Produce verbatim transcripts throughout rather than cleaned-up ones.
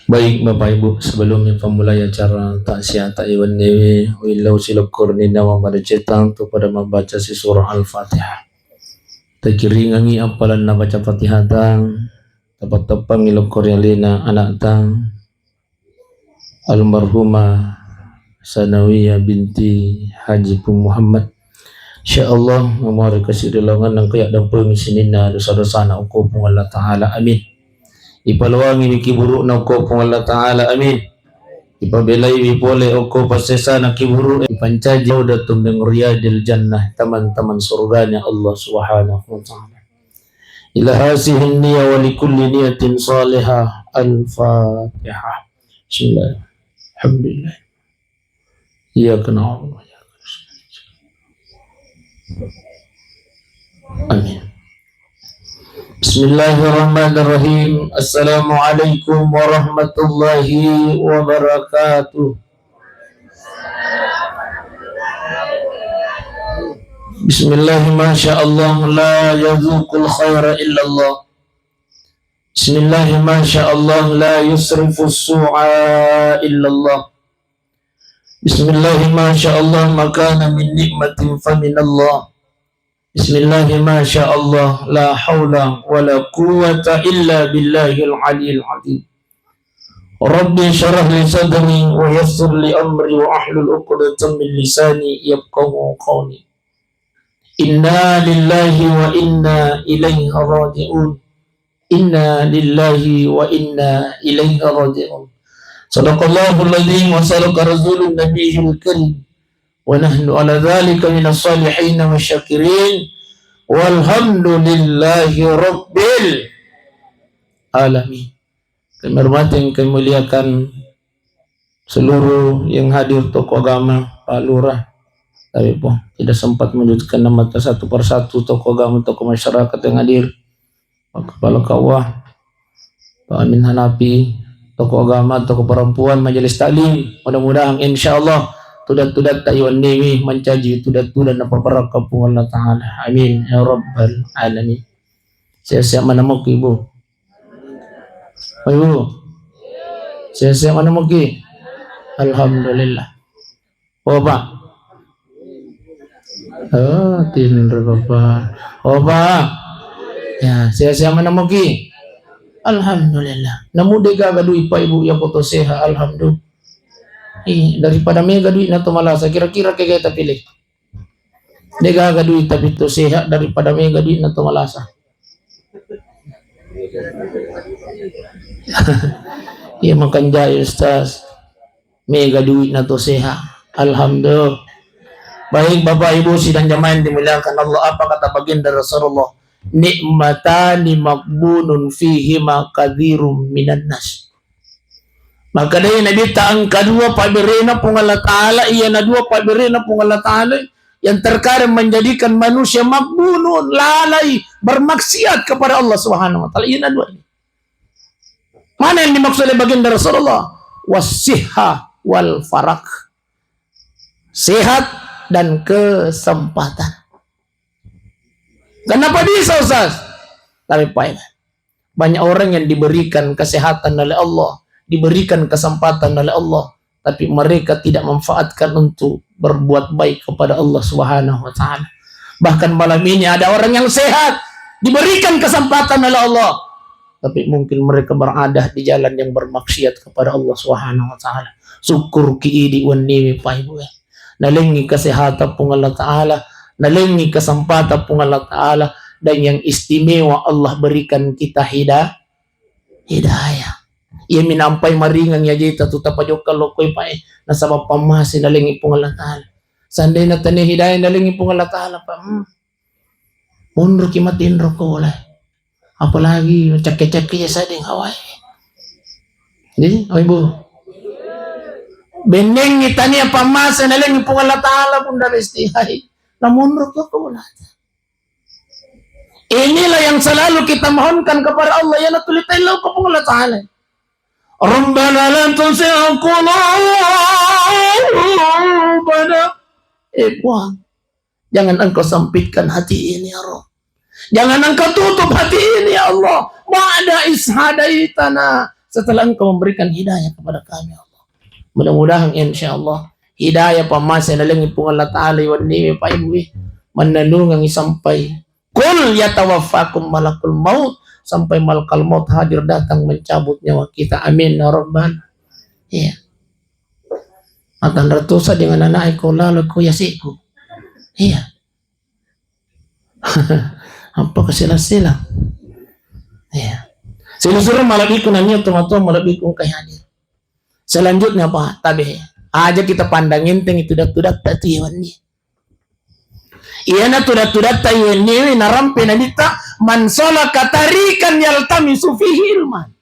Baik, Bapak Ibu, sebelum memulai acara takziah ta iwennewe, willau silokkorni nawa madecetang tu pada membaca si surah Al-Fatihah. Takiringangi appalanna baca Fatihah tang, tapattappangi lokkori alena anak tang, almarhumah Sanawiyah binti Haji Pung Muhammad. Insya Allah, mamari kasirilaungan nangka yaddampengi sininna dosa-dosana okko Puang Allah Ta'ala. Amin. Ipaloangi miki burukna okko Puang Allah Ta'ala. Amin. Ipabelaiwi pole okko passesana ki buruk, ipancaji Raudatun min Riyadil Jannah, taman-taman surganya Allah Subhanahu wa Ta'ala. Ila hazihin niyah wa likulli niyatin salihah. Al-Fatihah. Bismillah. Alhamdulillah. Iyyaka na'budu wa iyyaka nasta'in. Amin. Bismillahirrahmanirrahim. Assalamualaikum warahmatullahi wabarakatuh. Bismillah, masya Allah, la yazuqul khaira illallah. Bismillah, masya Allah, la yusrifu su'a illallah. Bismillah, masya Allah, ma kana min ni'matin fa min Allah. Bismillah, masya Allah, la haula wa la quwwata illa billahil aliyil azim. Rabbi syrah li sadri wa yassir li amri wa ahlul uqdatan min lisani yafqahu qawli. Inna lillahi wa inna ilaihi raji'un. Inna lillahi wa inna ilaihi raji'un. Sadaqallahul azim wa sadaqa rasulun nabiyil karim. Wa nahnu ala dzalika minas salihin wa syakirin. Walhamdulillahi rabbil alamin. Kami hormati, kami muliakan seluruh yang hadir, tokoh agama, Pak Lurah, tapi po, tidak sempat menyebutkan nama satu persatu tokoh agama, tokoh masyarakat yang hadir, Pak Kepala K U A, Pak Amin Hanafi, tokoh agama, tokoh perempuan, majelis taklim. Mudah-mudahan, insya Allah, tudat-tudat tayuan dewi mancaji tudat-tudat napabarakka Puang Allah Ta'ala. Amin ya rabbal alamin. Sehat-sehat mana mauki, Ibu? Oh, Ibu. Sehat-sehat mana mauki? Alhamdulillah. Oh, Pak. Oh, tinro, Bapak. Oh, Pak. Ya, sehat-sehat mana mauki? Alhamdulillah. Namu de gaga dui, Pak, Ibu, ya foto sehat, alhamdulillah. Ih, daripada mega duit na to malasa, kira-kira kega tapilih? De gaga duit tapi to sehat daripada mega duit na to malasa. Iya, makan jai, Ustaz. Mega duit na to sehat. Alhamdulillah. Baik, Bapak Ibu sidang jamaah yang dimuliakan Allah, apa kata baginda Rasulullah? Nikmatani maghbunun fihima katsirun minan nas. Makkedai Nabitta, engka dua pabberena Puang Allah Ta'ala, iyana dua pabberena Puang Allah Ta'ala yang terkadang menjadikan manusia maghbunun, lalai, bermaksiat kepada Allah Subhanahu wa Ta'ala. Iyana dua ini. Mana yang dimaksud oleh baginda Rasulullah? Wasihha wal farak. Sehat dan kesempatan. Kenapa bisa, Ustaz? Tapi, Pak, banyak orang yang diberikan kesehatan oleh Allah, diberikan kesempatan oleh Allah, tapi mereka tidak manfaatkan untuk berbuat baik kepada Allah Subhanahu wa Ta'ala. Bahkan malam ini ada orang yang sehat, diberikan kesempatan oleh Allah, tapi mungkin mereka berada di jalan yang bermaksiat kepada Allah Subhanahu wa Ta'ala. Syukur ki idi wenniwi, Pak, Ibu, ya. Nalengi kesehatan Puang Allah Ta'ala, nalengi kesempatan Puang Allah Ta'ala, dan yang istimewa Allah berikan kita hida-, hidayah. Iya minampai maringang ya jeta tu tapajokka lokoi, Pak, eh. Nasaba pammase nalengi Puang Allah Ta'ala. Seandainya tania hidayah nalengi Puang Allah Ta'ala, Pak, hmm. Mundur ki matinro ko boleh. Apalagi cakke-cakke ya sading awai. Jadi, oh, Ibu. Bennengi tania pammase nalengi Puang Allah Ta'ala pun dari istihai. Namun ruko ko boleh. Inilah yang selalu kita mohonkan kepada Allah, ya, natuli tello ke Puang Allah Ta'ala. Rabbana la tuzigh qulubana. Eh, Puang, jangan Engkau sempitkan hati ini, ya Rabb. Jangan Engkau tutup hati ini, ya Allah. Ba'da idh hadaitana. setelah Engkau memberikan hidayah kepada kami, ya Allah. Mudah-mudahan, insya Allah, hidayah pammase nalengi Puang Allah Ta'ala iwenniwe, Pak Ibu, eh, mannanungangi sampai "Qul yatawaffakum malakul maut," sampai malakal maut hadir datang mencabut nyawa kita. Amin ya rabbal. Iya. Akan ratusa dengan anak iko lalo ko yaseku. Iya. Apa kesela-sela? Iya. Sila suruh malabikku nanya tu matua malabikku engkai hadir. Selanjutnya apa? Tabe. Aja kita pandang enteng itu dat-, dat-, tu iwenni. Iyana tuda-tudatta iwenniwi narampe Nabitta, "Man salaka tariqan yaltamisu fihi ilman."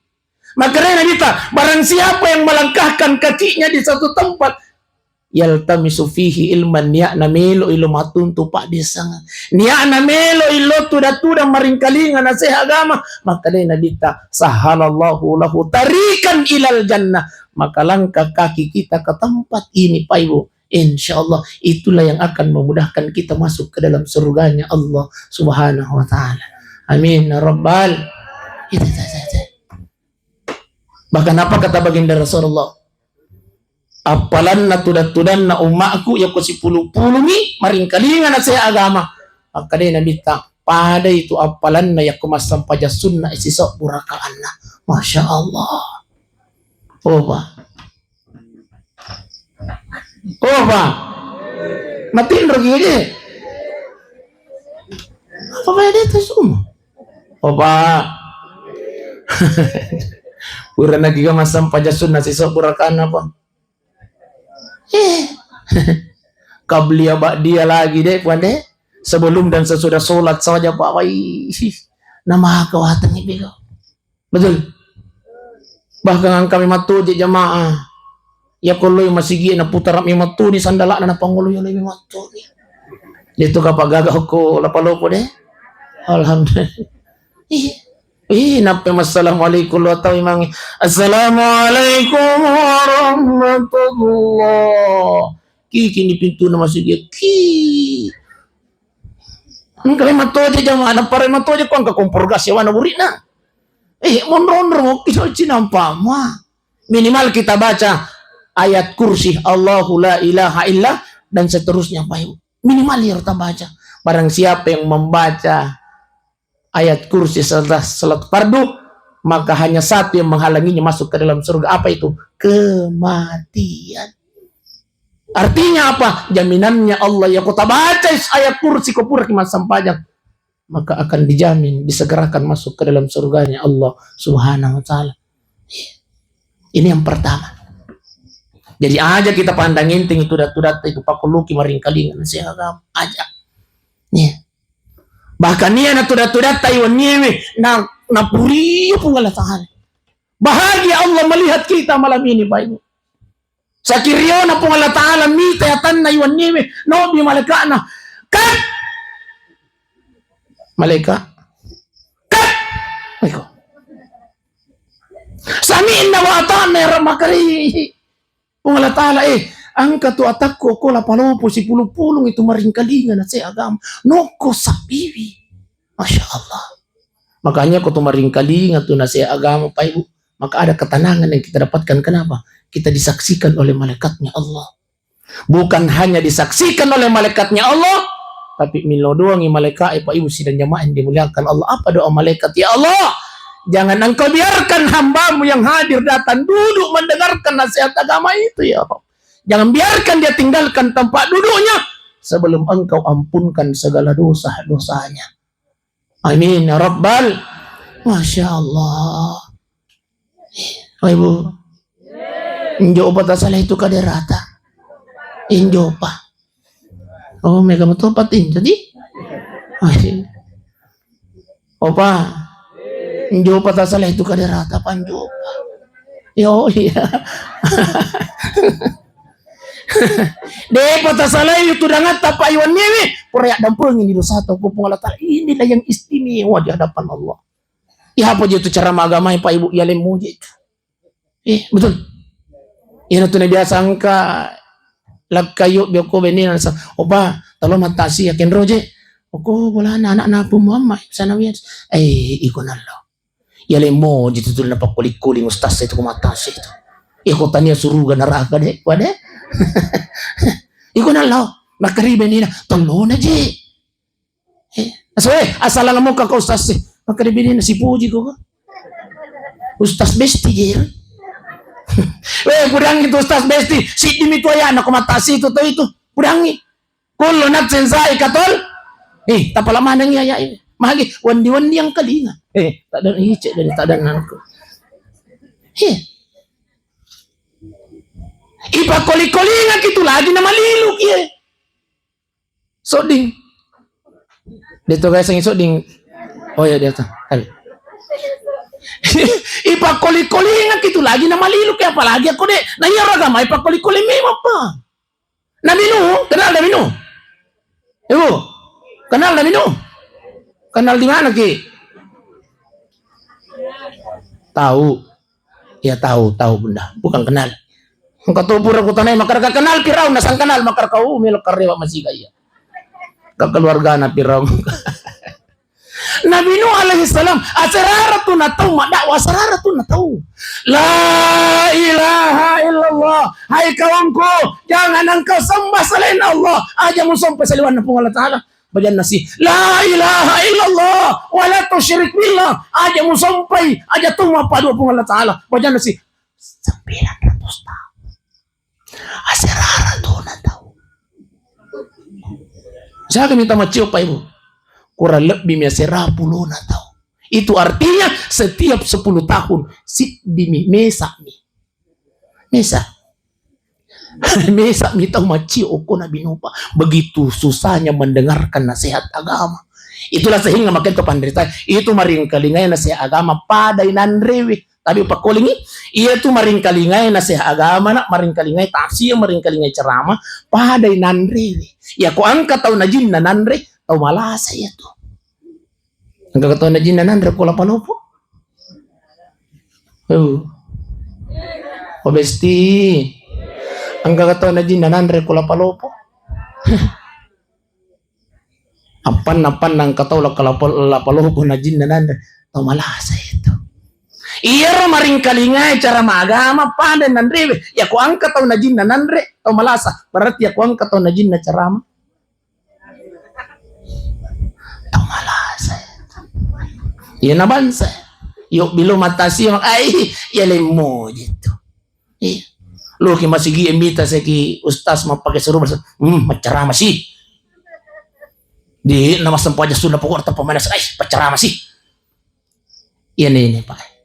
Makkedai Nabitta, barang siapa yang melangkahkan kakinya di satu tempat, yaltamisu fihi ilman, niatna melo ilo matuntu paddissengeng, niatna melo ilo tuda-tuda maringkalinga naseha agama, makkedai Nabitta, "Sahhalallahu lahu tariqan ilal jannah." Maka langkah kaki kita ke tempat ini, Pak Ibu, insya Allah, itulah yang akan memudahkan kita masuk ke dalam surganya Allah Subhanahu wa Ta'ala. Amin ya Rabbal. Itu, itu, itu, itu. Bahkan apa kata Baginda Rasulullah? Appalanna tuda-tudanna ummaku, yakko sipulu-pulumi maringkalinga naseha agama. Makkedai Nabitta, pada itu appalanna yakko massempajang sunna sisobbu rakaanna. Masya Allah. Oh, Pak. Oh, Pak. Matinro gigi. Apa beda itu semua? Oh, Pak. Pura nagi ga massempajang sunna sisobbu rakaanna, Pak. Eh. Qabliyah ba'diyah lagi deh, Pak deh. Sebelum dan sesudah sholat saja, Pak. Wai. Nama kawatan ini, Pak. Betul. Bahkan engka mi mattoje jamaah. Iya ko loi masigi na putara mi mattoni sandalana na pangolo iya loi mi mattoni. Itu kapa gaga ko lapalopo deh. Alhamdulillah. Ih, ih, nappe massalamualaikum lo tau imangi. Assalamualaikum warahmatullah. Kiki ni pintu na masigi. Ki. Engka memang toje jamaah, napparai matoje ko engka kompor gas yawana burina. Eh, monro-onro mo kiso cinampa mua. Minimal kita baca ayat kursi, Allahu la ilaha illa, dan seterusnya, Pak Ibu. Minimal ya kita baca. Barang siapa yang membaca ayat kursi setelah salat fardu, maka hanya satu yang menghalanginya masuk ke dalam surga. Apa itu? Kematian. Artinya apa? Jaminannya Allah, ya, ko tabaca ayat kursi ko pura ki massempajang, maka akan dijamin, disegerakan masuk ke dalam surganya Allah Subhanahu wa Ta'ala. Ini yang pertama. Jadi aja kita pandang enteng itu tuda-tudatta itu pakuluki maringkalinga naseha agama. Aja. Iya. Bahkan iya na tuda-tudatta iwenniwi na, na puriyo Puang Allah Ta'ala. Bahagia Allah melihat kita malam ini, Pak Ibu. Sakiriona Puang Allah Ta'ala mita atanna iwenniwi, nobi malaikatna. Kat! Malaikat. Kat! Iko. Sami'na wa ata'na ya Rabb makarihi. Puang Allah Ta'ala, eh, engka tu atakku ko lapalopo sipulung-pulung itu maringkalinga naseha agama. Nokko sappiwi. Masya Allah. Makanya ko tu maringkalinga tu naseha agama, Pak Ibu, maka ada ketenangan yang kita dapatkan. Kenapa? Kita disaksikan oleh malaikatnya Allah. Bukan hanya disaksikan oleh malaikatnya Allah, tapi milo doangi malaikat, eh, Pak Ibu sidang jamaah yang dimuliakan Allah. Apa doa malaikat? Ya Allah, jangan engkau biarkan hambamu yang hadir datang duduk mendengarkan nasihat agama itu, ya Allah. Jangan biarkan dia tinggalkan tempat duduknya sebelum engkau ampunkan segala dosa-dosanya. Amin ya rabbal. Masya Allah. Oh, Ibu. Injo opa tasalai tu kaderata. Injo opa. Oh, mega moto opa tinjo di. Oh, iya. Opa. Injo opa tasalai tu kaderata panjo opa. Yo, iya. Depa tasalai tu dangatta pa iwanniwi. Pura yaddampengi ni dosata ko Puang Allah Ta'ala. Inilah yang istimewa di hadapan Allah. Iya, apa je tu cara magamai, Pak Ibu? Iya, lemmu je tu. Eh, betul. Iya, tu na biasa engka lakkayo bioko benni nasa. Opa, talo matasi ya kenro je. Oko bolana anak napu Muhammad sanawiyah. Eh, iko nallo. Iya lemmo ji tu, tu napakkoli-koling ustaz itu, ko matase itu. Iya, ko tania suruga neraka de', wade'. Iko nallo, makkaribe nina, tellona ji. Eh, aso, eh, asal lama muka ko ustaz sih. Makkaribe nina sipuji ko. Ustaz besti je. Weh, pudangi tu ustaz besti. Siddi mi tu ayana ko matase itu, to itu. Pudangi. Kullu nafsin za'iqatul. Eh, tapala maneng iya, iya. Magi wendi-wendi engkalinga. Eh, tak ada icek dari tak ada nangku. Eh. Ipakkoli-kolinga ki tu lagi na malilu ki, eh. Sodding. De' to gasengi sodding. Oh iya, dia tuh. Ayo. Ipakkoli-kolinga ki tu lagi na malilu ki, apalagi aku de'. Na iya agama ipakkoli-koli memang apa? Nabi Nuh, kenal Nabi Nuh? Ibu, kenal Nabi Nuh? Kenal di mana, Ki? Tahu. Ya, tahu, tahu, Bunda. Bukan kenal. Engka to pura kutanai, makkeda kenal Firaun, nasang kenal, makkeda kau melo karewa masih kaya. Ke keluargana Firaun. Nabi Nuh alaihi salam, aserara tu natau maddakwah, aserara tu natau. La ilaha illallah. Hai kawanku, jangan engkau sembah selain Allah. Aja musompa saliwanna Puang Allah Ta'ala. Bajanna si, la ilaha illallah, wa la tusyrik billah. Aja musompai, aja tu mappadu Puang Allah Ta'ala. Bajanna si, sembilan ratus tahun. Aserara tona tau. Siaga mi tau maccio, Pak Ibu? Kurang lebbi mi asera pulona tau. Itu artinya setiap sepuluh tahun, siddi mi, mesa mi. Mesa. Mesa mi tau maccio okko Nabi Nuh, Pak. Begitu susahnya mendengarkan nasihat agama. Itulah sehingga makin tu panrita, itu maringkalingai nasihat agama pada inanrewe. Tapi upakkolingi, iya tu maringkalingai nasihat agama, nak, maringkalingai tafsir, maringkalingai ceramah, pada inanrewe. Iya ko engka tau najinna nanre, tau malasa iya tu. Engka tau najinna nanre ko lapalopo. Oh. Oh, besti. Engka tau najinna nanre ko lapalopo. Appanna, appanna engka tau lakka lapa-, lapalopo najinna nanre, tau malasa itu. Iyaro maringkalingai cara magama pada nanrewe. Iya ko engka tau najinna nanre, tau malasa. Berarti iya ko engka tau najinna carama, tau malasa itu. Iya na bangsa. Yo bilo matasi mak ai, iya lemmo itu. Iya. Lo ki masigi e mita seki ustaz mappake seru, hmm, maccarama si. Di nama sempaja sunna pokok ta pemanas, ai, paccarama si. Iya ni, ni, Pak.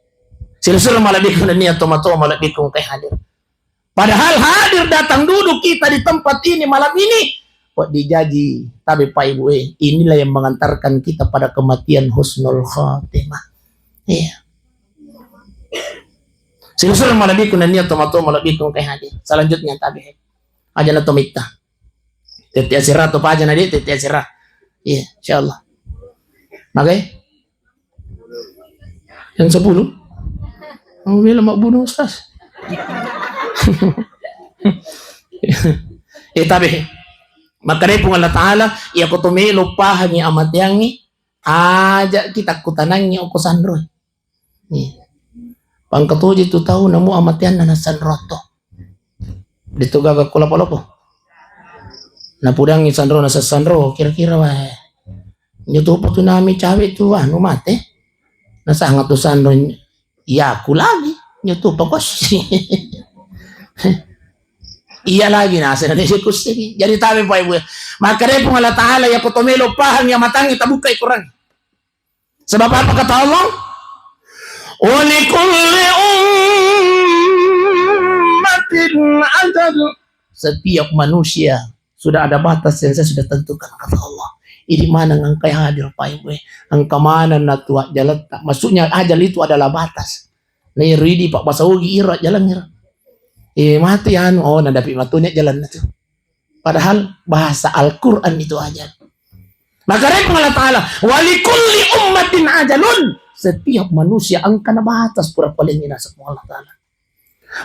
Silessureng malebbiku nennia toma-toma malebbiku engkai hadir. Padahal hadir datang duduk kita di tempat ini malam ini, kok dijaji, tapi Pak Ibu, eh, inilah yang mengantarkan kita pada kematian husnul khatimah. Iya. Silessureng malebbiku nennia toma-toma malebbiku engkai hadir. Selanjutnya tabe. Aja na tomitta. Tette asera to paja na de, tette asera. Iya, insyaallah. Oke. Yang sepuluh. Mau melo mabbunuh ustaz. Eh, tabe. Makkedai Puang Allah Ta'ala, iya ko to melo pahangi amateangi, aja kita kutanangi oko sanroe. Iya. Pangkatoji tu tau namu amateanna na sanroto. Detu gaga ko lopo-lopo. Napudangi sanro na sassanro, kira-kira wae. Nyo tu potu nami cawe tu anu mate. Na sangat tu sanro, iya ku lagi. Nyo tu pokos. Iya lagi nasa na dese kusse. Jadi tabe Pak Ibu. Makkedai Puang Allah Ta'ala, iya ko to melo pahang iya matangi tabukai Quran. Sebab apa kata Allah? Wa likulli ummatin ajal. Setiap manusia sudah ada batas yang saya sudah tentukan, kata Allah. Ini mana engkai hadir, Pak Ibu, eh? Engka mana na tu ajal tak? Maksudnya ajal itu adalah batas. Nah, ridi Pak Basawogi ira jalan ira. Eh, mati anu, oh, nadapi matunya jalan itu. Padahal bahasa Al-Quran itu ajal. Makkedai Puang Allah Ta'ala, "Wa likulli ummatin ajalun." Setiap manusia engkana batas pura paling inasa Puang Allah Ta'ala.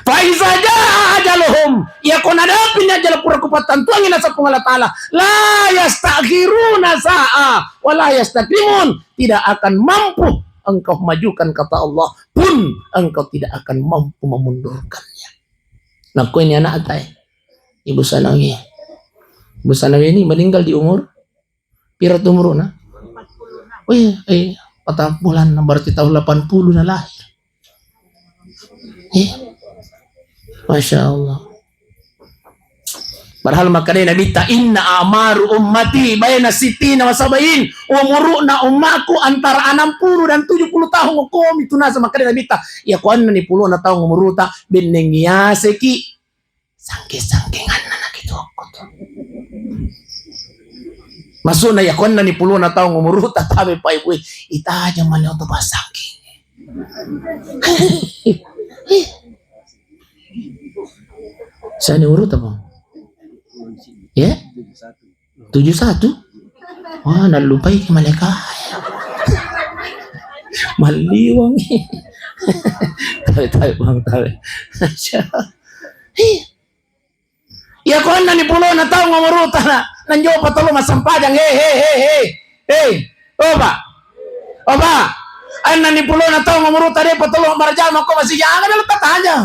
"Fa iza jaa ajaluhum." Iya ko nadapi ni ajal pura kupattantuangi nasa Puang Allah Ta'ala. "La yastakhiruna sa'a, wa la yastaqdimun." Tidak akan mampu engkau majukan kata Allah pun, engkau tidak akan mampu memundurkannya. Nah, ko ini anak atai, Ibu Sanawi. Ibu Sanawi ini meninggal di umur pira tu umurna? Oh iya, eh, patang bulan, berarti tahun delapan puluh na lahir. Eh, Masya Allah. Padahal makkedai Nabitta, "Inna amaru ummati baina sittina wa sabain." Umuruna ummaku antara enam puluh dan tujuh puluh tahun. Komi tunasa makkedai Nabitta, iya ko enneng pulona taung umuruta, benneng yaseki sangking-sangkinganna nakitu okko tu. Maksudna iya ko enneng pulona taung umuruta, tabe Pak Ibu, eh, itaja mani oto pasangking. Sani urut apa? Ya? Tujuh satu? Wah, nallupai ki malaikat. Malliwang. Tabe, tabe, Bang, tabe. Iya. Iya, ko enneng pulona taung umuruta na, nanjopa tolo massempajang. He, he, he, he. He. Opa. Opa. Enneng pulona taung umuruta de'pa tolo marjama ko masih jangan lu tatajang.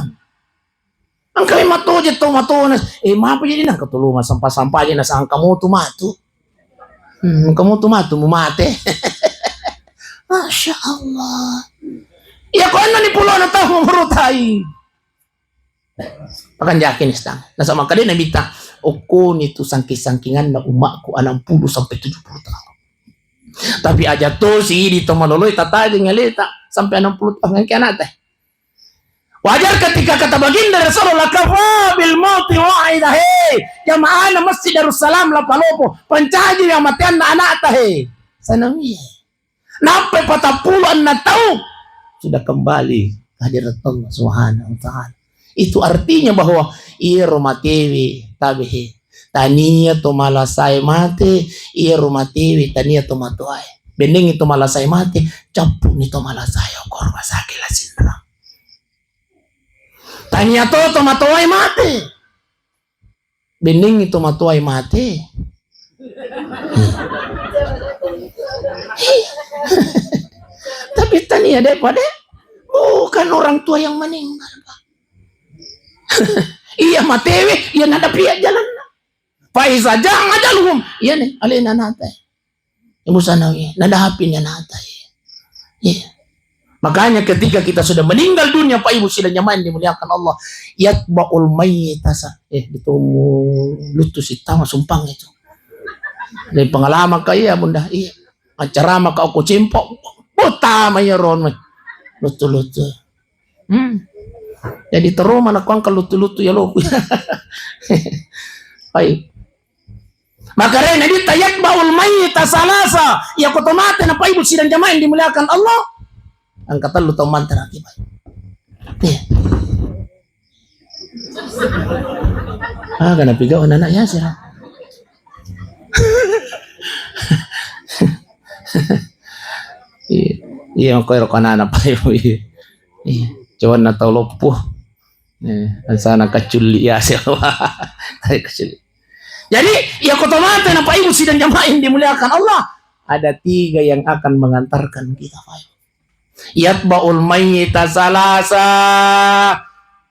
Engka matoje to matona. Eh, mapa jadi nang ketulu masampa-sampa aja nasangka mutu matu. Hmm, kamu tu matu mu mate. Masya Allah. Iya ko enneng pulona taung umurutai. Pakan yakin istang. Nasaba makkedai Nabitta, okkoni tu sangking-sangkinganna umatku enam puluh sampai tujuh puluh tahun. Tapi aja tosi idi to maloloi tatajeng aleta sampai enam puluh tahun engke anakta. Wajar ketika kata baginda Rasulullah, "Kafa bil mauti wa'idah." He, jamaahna Masjid Darussalam La Palopo, pancaji yang mateanna anakta he. Sanamie. Nampai patappulo enneng taung sudah kembali ke hadirat Allah Subhanahu wa Ta'ala. Itu artinya bahwa iyaro matewe tabe he. Tania to malasae mate, iyaro matewe tania to matoae. Bennengi to malasae mate, cappuni to malasae okko rumah sakit La Sinerang. Tania to to matoae mate. Bennengi to matoae mate. Tapi tania de' pada, bukan orang tua yang meninggal, Pak. Iya matewe, iya nadapi jalanna. Fa iza jaa ajaluhum. Iya nih, alena nata. Ibu Sanawi, nadapi nya nata. Iya. Makanya ketika kita sudah meninggal dunia, Pak Ibu sidang jamaah yang dimuliakan Allah, yatba'ul mayyita sa-, eh, itu lutu sitama sumpang itu. Dari pengalaman ka iya, Bunda, iya. Acara maka aku cempok, botama iya ron, lutu-lutu. Hmm. Jadi terus mana kuang ke lutu-lutu ya lo. Baik. Makanya Nabitta, yatba'ul mayyita salasa. Iya ko to mate na Pak Ibu sidang jamaah yang dimuliakan Allah. Engka tellu tau mantara ki, Pak. Iya. Ah, kenapa gak anak Yasir? Iya, iya, kau rokok anak Pak Ibu. Iya. Iya. Coba na tau loppo. Eh, sana kaculli ya, siapa? Kaculli. Jadi, iya ko to mate na Pak Ibu sidang jamaah yang dimuliakan Allah, ada tiga yang akan mengantarkan kita, Pak Ibu. Yatba'ul mayyita salasa.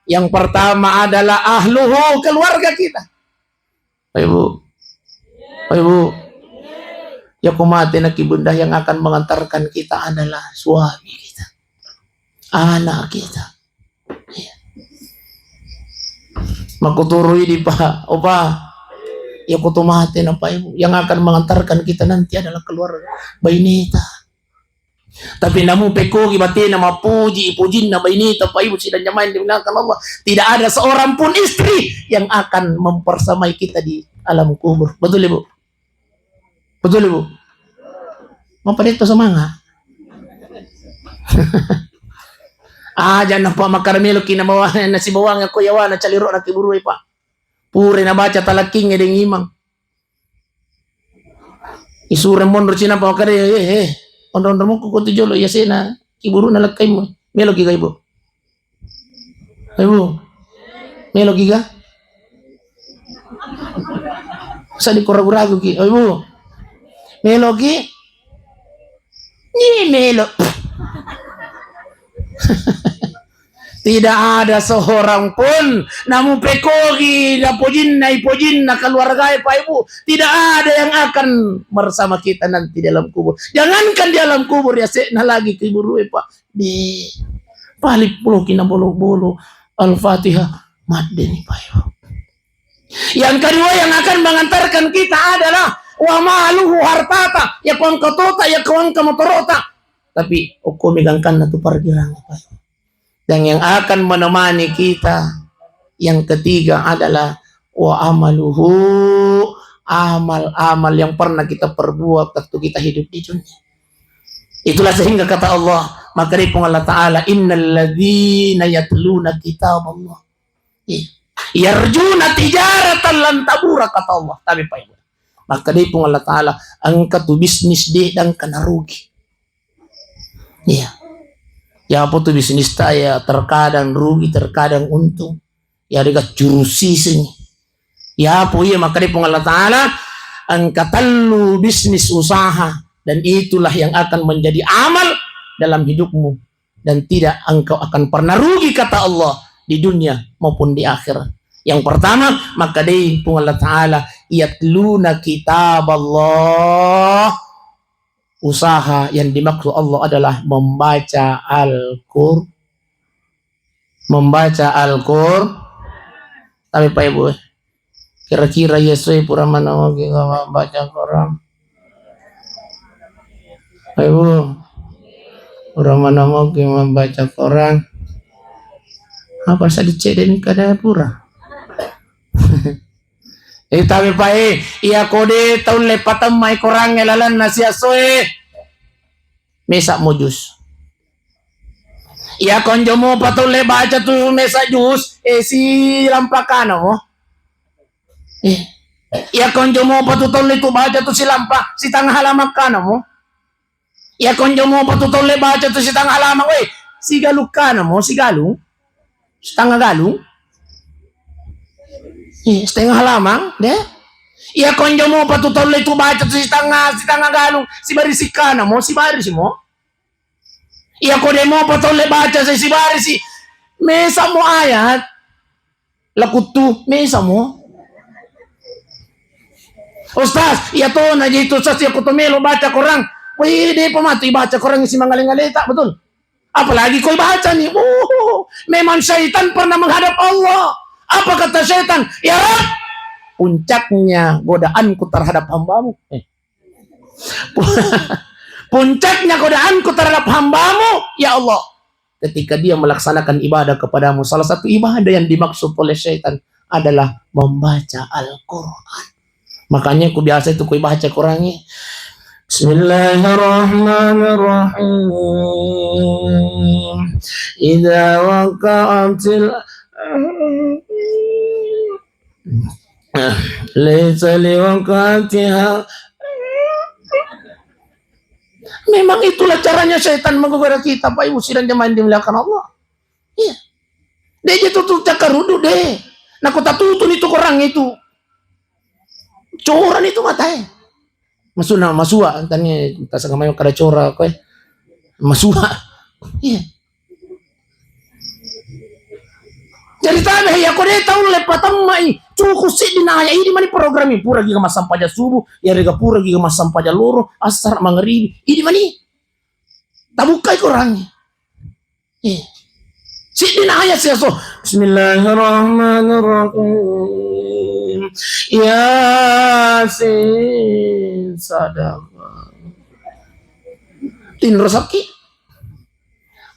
Yang pertama adalah ahluhu, keluarga kita. Pak Ibu. Pak Ibu. Ya ko mate na ki Bunda, yang akan mengantarkan kita adalah suami kita. Anak kita. Iya. Makuturu idi, Pak. Opa. Ya ko to mate na Pak Ibu. Yang akan mengantarkan kita nanti adalah keluarga. Baineta. Tapi namu pekogi batena mapuji, ipujinna baineta, Pak Ibu sidang jamaah yang dimuliakan Allah. Tidak ada seorang pun istri yang akan mempersamai kita di alam kubur. Betul, Ibu? Betul, Ibu? Mapa detto semangat? Aja napa makkara meloki na bawang, nasi bawang ko yawana calirona kiburui, Pak. Pura nabaca talakkingnge deng imang. Isure monro cina pa makkeda, eh, eh, onro-onro mokko ko tu jolo, iya sena kiburuna lakkaimmu. Meloki ga, Ibu? Ibu, meloki ga? Sa dikuragu-ragu ki. Oh, Ibu. Meloki? Ni melo. Tidak ada seorang pun namu pekogi na pojinna, ipojinna keluarga, Pak Ibu. Tidak ada yang akan bersama kita nanti dalam kubur. Jangankan di alam kubur, ya sekna lagi kubur, Pak. Di paling pulau kina bolo-bolo. Al-Fatihah. Maddeni, Pak Ibu. Yang kedua yang akan mengantarkan kita adalah wa maluhu, hartata, ya kuangka tota, ya kuangka motorota. Tapi okko megangkanna tu pargirang, Pak Ibu. Dan yang akan menemani kita yang ketiga adalah wa amaluhu, amal-amal yang pernah kita perbuat waktu kita hidup di dunia. Itulah sehingga kata Allah, maka dari Puang Allah Ta'ala, innalladzina yatluna kitaballah, yarjuna tijaratan lan tabura, kata Allah. Tapi Pak Ibu, maka dari Puang Allah Ta'ala, engka tu bisnis de dangka narugi. Iya. Ya apa tu bisnis ta ya terkadang rugi, terkadang untung. Ya dega curusi sini. Ya apa iya maka di Puang Allah Ta'ala engka tellu bisnis usaha dan itulah yang akan menjadi amal dalam hidupmu dan tidak engkau akan pernah rugi kata Allah di dunia maupun di akhirat. Yang pertama maka di Puang Allah Ta'ala yatluna kitab Allah usaha yang dimaksud Allah adalah membaca Al-Qur, membaca Al-Qur. Tapi Pak Ibu, kira-kira Yesus pura mana mau kita baca Quran? Pak Ibu, pura mana mau kita baca Quran? Apa sadicek dan kada pura? Eh, tapi Pak, eh, iya kode taulle patemmai korangnge lalenna siasoe. Mesa mo jus. Iya konjo mo pataulle baca tu mesa jus, eh, si lampakana mo. Eh. Iya konjo mo patu taulle tu baca tu si lampa, si tangah halamakana mo. Iya konjo mopa tu taulle baca tu setengah halaman, weh, sigalukkana mo, sigalung? Setengah galung? Eh, setengah halaman, de? Iya konjo mopa tu taulle tu baca tu setengah, setengah galung, sibarisikkana mo, sibarisi mo? Iya kode mopa taulle baca si sibarisi, mesa mo ayat. Lakuttu, mesa mo. Ustaz, iya to na ji tu Ustaz, iya ko to melo baca Quran. Wih, de pa matu ibaca Quran si mangale-ngaleta, betul? Apalagi koi baca nih. Uh, memang syaitan pernah menghadap Allah. Apa kata syaitan? Ya Rabb, puncaknya godaanku terhadap hambamu. Eh. Puncaknya godaanku terhadap hambamu, ya Allah. Ketika dia melaksanakan ibadah kepadamu, salah satu ibadah yang dimaksud oleh syaitan adalah membaca Al-Quran. Makanya ku biasa itu ku baca Qurannya. Bismillahirrahmanirrahim. Idza waqa'atil Laisa liwaqatiha. Memang itulah caranya setan menggoda kita, Pak Ibu sidang jamaah yang dimuliakan Allah. Iya. De' je tutu cakkarudu de'. Nako tatutuni tu korang itu. Coran itu matae. Masuna, masua, tani tasanga mai kada cora koe. Masua. Iya. Jadi tabe iya ko de' tau le patemmai, cukup siddi naya idi mani program ini, pura giga massampaja subuh, iyarega pura giga massampaja loro, asar, mangaribi, idi mani. Tabukkai korangnge. Eh. Siddi naya siaso. Bismillahirrahmanirrahim. Yasin sadaqah. Tinro sakki.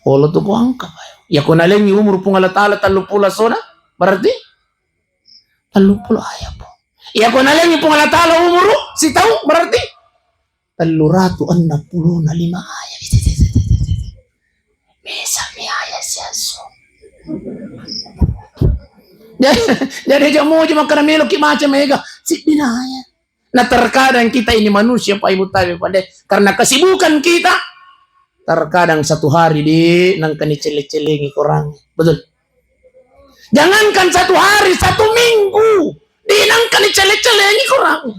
Olo tu ko angka. Iya ko nalengi umur Puang Allah Ta'ala telluppulo asona, berarti telluppulo aya po. Iya ko nalengi Puang Allah Ta'ala umuru sitaung, berarti telluratu enneng pulo na lima aya. Mesami aya siaso. Jadi, jadi aja muji makkeda meloki baca mega, siddi naya. Nah, terkadang kita ini manusia, Pak Ibu, tabe pade, karena kesibukan kita, terkadang satu hari di nangkani celle-cellengi korang. Betul? Jangankan satu hari, satu minggu di nangkani celle-cellengi korang.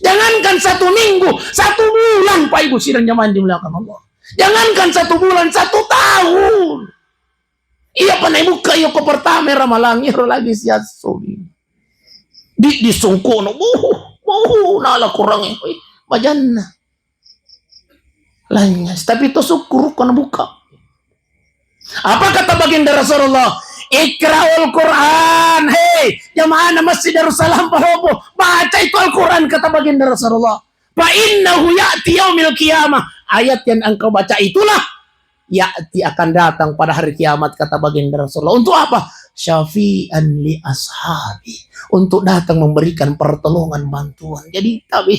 Jangankan satu minggu, satu bulan, Pak Ibu sidang jamaah yang dimuliakan Allah. Jangankan satu bulan, satu tahun. Iya, pernah buka, iya, ko pertama Ramalang, iya, lagi siaso. Di, di songkono, buh, buh, nala Korangnge. Wih, bajanna. Lanyas. Tapi to syukur ko nabuka. Apa kata baginda Rasulullah? "Iqra'ul Quran." Hei, jamaah Masjid Darussalam Palopo, baca itu Al-Quran, kata baginda Rasulullah. "Fa innahu ya'ti yaumil qiyamah." Ayat yang engkau baca itulah ya'ti, akan datang pada hari kiamat, kata baginda Rasulullah. Untuk apa? "Syafi'an li ashabi." Untuk datang memberikan pertolongan, bantuan. Jadi tabe.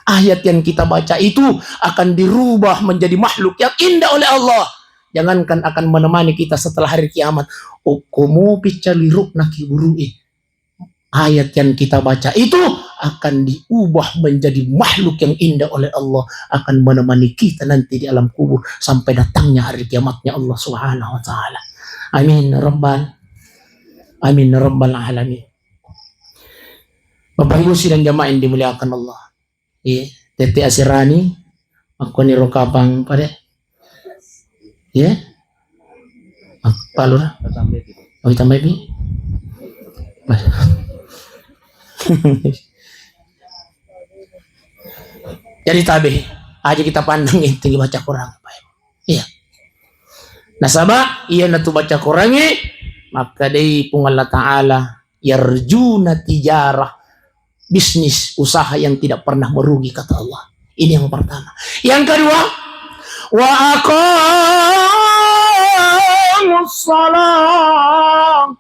Ayat yang kita baca itu akan dirubah menjadi makhluk yang indah oleh Allah. Jangankan akan menemani kita setelah hari kiamat, okkomo picca lirukna kiburu'e. Ayat yang kita baca itu akan diubah menjadi makhluk yang indah oleh Allah, akan menemani kita nanti di alam kubur sampai datangnya hari kiamatnya Allah Subhanahu wa Ta'ala. Amin, Rabbal, amin, Rabbal Alamin. Bapak Ibu sidang jamaah yang dimuliakan Allah. Iya, tette asirani, makkoniro kapang pada. Iya. Apa lura? Oh, ditambahi, Pi? Jadi tabe, aja kita pandang itu baca Quran. Iya. Nasaba, iya natu baca Qurangnge, maka dei Puang Allah Ta'ala, yarjuna tijarah, bisnis, usaha yang tidak pernah merugi, kata Allah. Ini yang pertama. Yang kedua, wa aqamus shalah.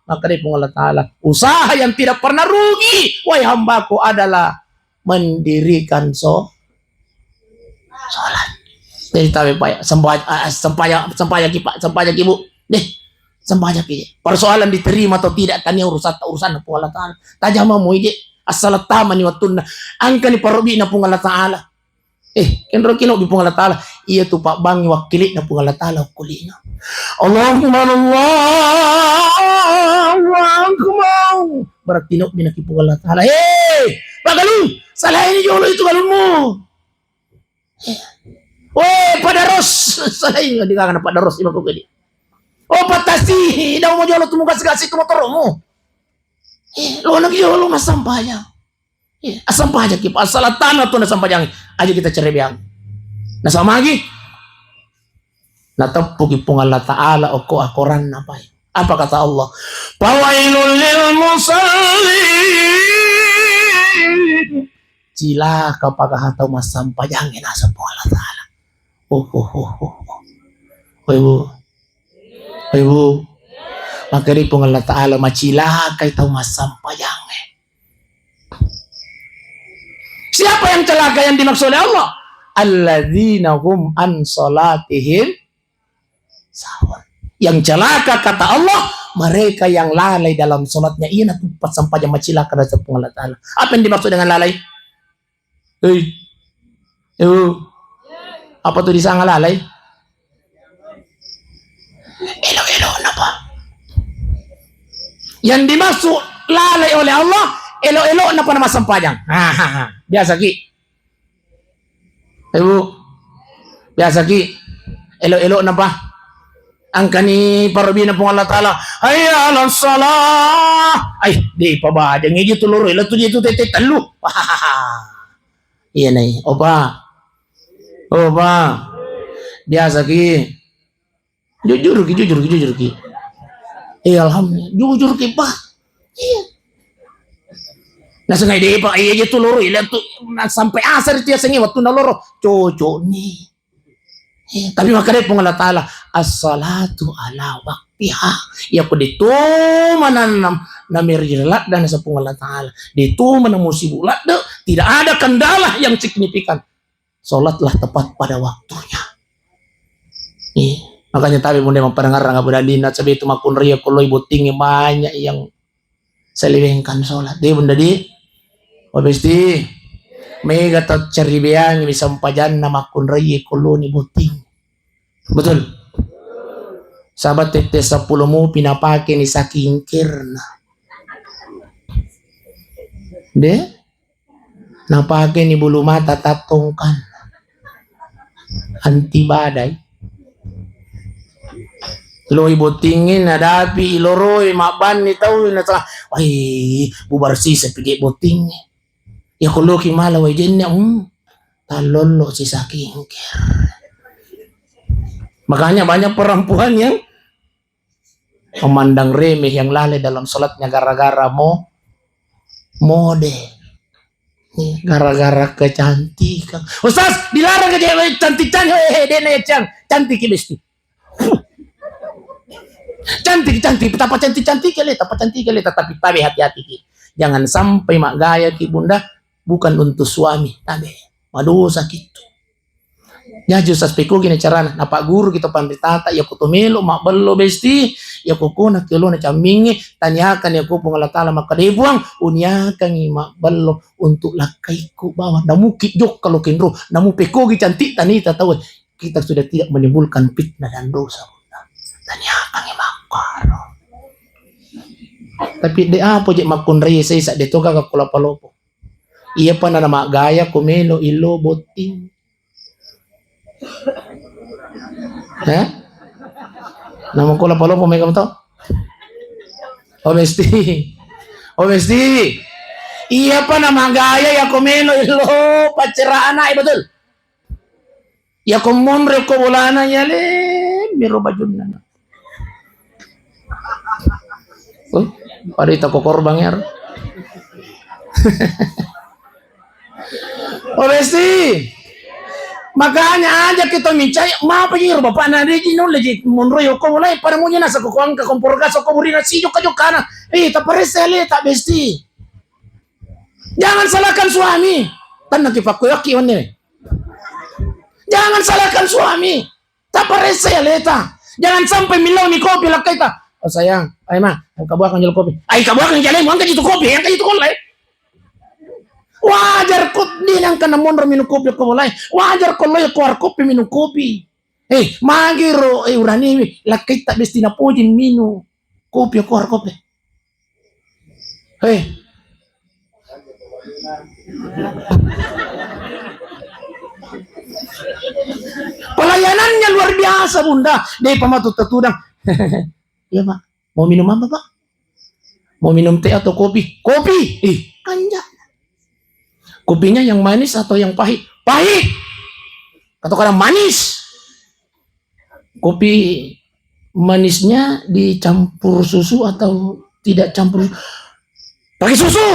Maka dei Puang Allah Ta'ala, usaha yang tidak pernah rugi, wahai hambaku, adalah mendirikan so-, sholat. Jadi tabe, Pak, sempaj-, ah, sempajang, sempajang ki, Pak, sempajang ki, Bu. Deh, sempajang ki. Persoalan diterima atau tidak, tania urusan, urusan Puang Allah Ta'ala. Tajama mu ije, asal tamani wattunna. Angkani parobina Puang Allah Ta'ala. Eh, kenro kino di Puang Allah Ta'ala. Iya tu, Pak, bangi wakkili na Puang Allah Ta'ala, wakkili na. Allahu Akbar, Allahu Akbar. Berarti no binaki Puang Allah Ta'ala. Hei, Pak Galung, salaini jolo itu galunmu. Weh, Pak Daros, salaini, di kakana Pak Daros, ima kau gede. Oh, Pak Tasi, dau mau jolo tu muka segasi tu motoromu. Eh, lo nak jolo massampajang. Iya, assampajaki, Pak. Assalatana tu nasampajang. Aja kita cerebeang. Nasamagi. Nateppuki Puang Allah Ta'ala okko akoranna, Pak. Apa kata Allah? "Fawailul lil musallin." Cilaka pagaha tau massampajang, naseng Puang Allah Ta'ala. Oh, oh, oh, oh, oh. Ibu. Ibu. Maka dei Puang Allah Ta'ala macilakai tau massampajang. Siapa yang celaka yang dimaksud oleh Allah? Alladzina hum an salatihim sahun. Yang celaka, kata Allah, mereka yang lalai dalam sholatnya. Iya, na tempat sampah jamaah cilaka dari Puang Allah Ta'ala. Apa yang dimaksud dengan lalai? Hei. Ibu. Apa tu disanga lalai? Elo-elo napa? Yang dimaksud lalai oleh Allah, elo-elo napa nama sempajang. Hahaha. Biasa ki. Ibu. Biasa ki. Elo-elo napa? Angkani parobina Puang Allah Ta'ala. Hayya 'alas shalah. Ai, dei pabajang iji tu loro, elo tu je tu tette tellu. Iya nai. Opa. Opa. Biasa ki. Jujur ki, jujur ki, jujur ki. Eh, alhamdulillah. Jujur ki, Pak. Iya. Nah, sengaja deh, Pak. Iya, iya tu loro, iya tu. Nah, sampai asar itu ya sengi waktu na loro. Cocok nih. Eh, tapi makanya Puang Allah Ta'ala, "As-salatu ala waqtiha." Ya, ku ditu mananam nameri ladda, naseng Puang Allah Ta'ala. Ditu mana musibu ladda, tidak ada kendala yang signifikan. Sholatlah tepat pada waktunya. Eh, makanya tabe bunda mapparangarang apa dalina, sebab itu makkunrai ko loi botting banyak yang selewengkan sholat. Deh, bunda di, wabesti, mega tau ceribeang misampajanna makkunrai ko loni botting. Betul? Sahabat tette sepuluh mupi napake ni saking kirna. Deh? Napake ni bulu mata tattongkan. anti badai. Loi bottingnge nadapi iloroi mabbanni tau nasaba, wai, bubar sisa pige bottingnge. Iya ko loki mala wai jenne, hmm, tallollo sisa kingkir. Makanya banyak perempuan yang memandang remeh yang lalai dalam sholatnya gara-gara mo-, mode. Nih, gara-gara kecantikan. Ustaz, dilarang ke cewek cantik-cantik. Hehehe, dena ya, Cang. Cantik ki, Besti. Cantik, cantik. Tapa cantik-cantik ki le, tapa cantik ki le. Tetapi tabe hati-hati ki. Jangan sampai maggaya ki, Bunda. Bukan untuk suami. Tabe. Madosa ki tu. Jaji Ustaz, pekkogi na carana? Napagguru kita panritata, iya ko to melo mabbello, Besti, iya ko kona kelona cammingnge, taniakan iya ko Puang Allah Taala makkeda, "Eh, Puang, uniakangi mabbello untuk lakkaikku bawang." Namuki jokka lo kenro, namu pekkogi cantik tanita tau. Kita sudah tidak menimbulkan fitnah dan dosa. Taniakangi makkaro. Tapi de apa je makkunrai sesa de toga ka kula palopo. Iya pa na maggaya ko melo illo botting. Hah? Namo ko lapalopo mega to? Oh, Besti. Oh, Besti. Iya pa na maggaya ya ko melo illo paccera anak, betul? Ya ko monro ko bolana ya le miro bajunna. Oh, pada ita ko korban ya. Oh, Besti. Makanya aja kita micai, mapa jiro bapakna de ji nulle ji monro yoko mulai pada munya nasa ko angka kompor gas ko burina si jokka-jokkana. Eh, taparese le ta, Besti. Jangan salahkan suami. Tenang ki pakku yoki one. Jangan salahkan suami. Taparese aleta. Jangan sampai millau ni kopi lakkaita. Oh sayang, ayo ma, engka buakang jolo kopi. Ai kabuakang jolo, engka jitu kopi, engka jitu kollai. Wajar ko de nangka na monro minum kopi ko bolai. Wajar ko lo ya keluar kopi minum kopi. Eh, magiro, eh, uraniwi, lakkaitta Besti napoji minum kopi ko keluar kopi. Hei. Pelayanannya luar biasa, Bunda. Deh, pamatu tetudang. Iya, Pak. Mau minum apa, Pak? Mau minum teh atau kopi? Kopi. Ih, kanja. Kopinya yang manis atau yang pahit? Pahit. Atau kadang manis. Kopi manisnya dicampur susu atau tidak campur? Pakai susu.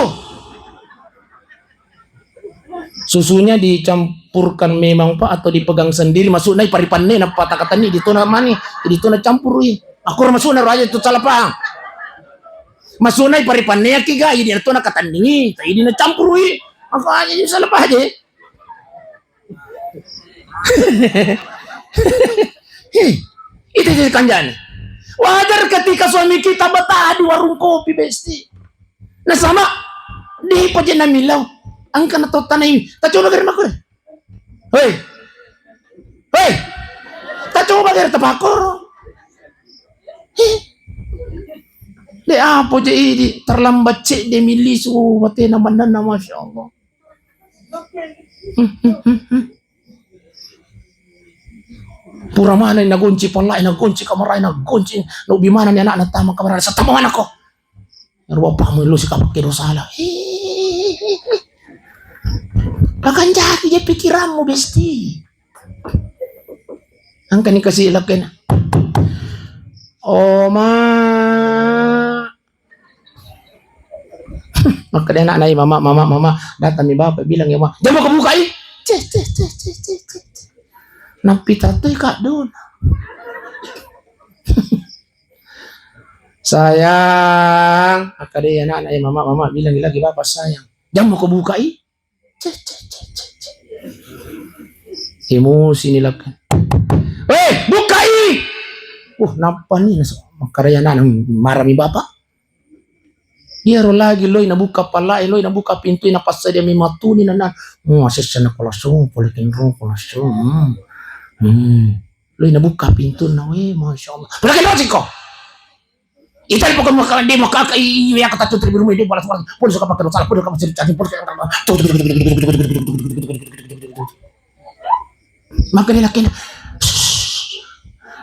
Susunya dicampurkan memang, Pak, atau dipegang sendiri? Masuk nai paripanne, napa takatanni, ditona mani, ditona campurui. Aku masuk na raja tu salah paham. Masuk nai paripanne ki ga, ini ditona katandingi, ini na campurui. Aku aja salah paham aja. Hei, itu jadi kanjani. Wajar ketika suami kita betah di warung kopi, Besti. Nah, sama, di pojok namilau, angka na totta nai, ta coba gare makku. Hei. Hei. Ta coba gare tapakoro. Hei. De apa je idi terlambat cek de milisu batena mandanna, Masya Allah. Pura maneng nagonci pallai, nagonci kamarai, nagonci, naubbi maneng ni anakna tama kamarai, satama manako. Ero bapakmu lo sikapakke dosa lah. Akan jadi je pikiranmu, Besti. Angkani kasi lakkena. Oma. Makkeda anakna, "Mama, mama, mama, datangmi bapak bilang ya, Ma." "Jammako bukai." Ceh, ceh, ceh. Nappita toi kaddona. "Sayang," makkeda anakna, "Mama, mama, bilang lagi bapak sayang." "Jammako bukai." Ceh, ceh, ceh, ceh, ceh. Emosi ni lakka. "Weh, bukai!" Uh, nappa ni, nas-, makkeda anakna, "Marami bapak." Iyaro lagi loi nabuka pallai, loi nabuka pintui, napassadiami matuni nana. Oh, asessana ko langsung, pole kenro ko langsung. Hmm. Hmm. Loi nabuka pintunna, weh, Masya Allah. Pole kenro siko. Ita pokok maka di maka i ya kata tu terbiru di bola suara. Pole suka pakai salah, pole suka pakai cacing, pole suka. Maka dia lakena, "Shh,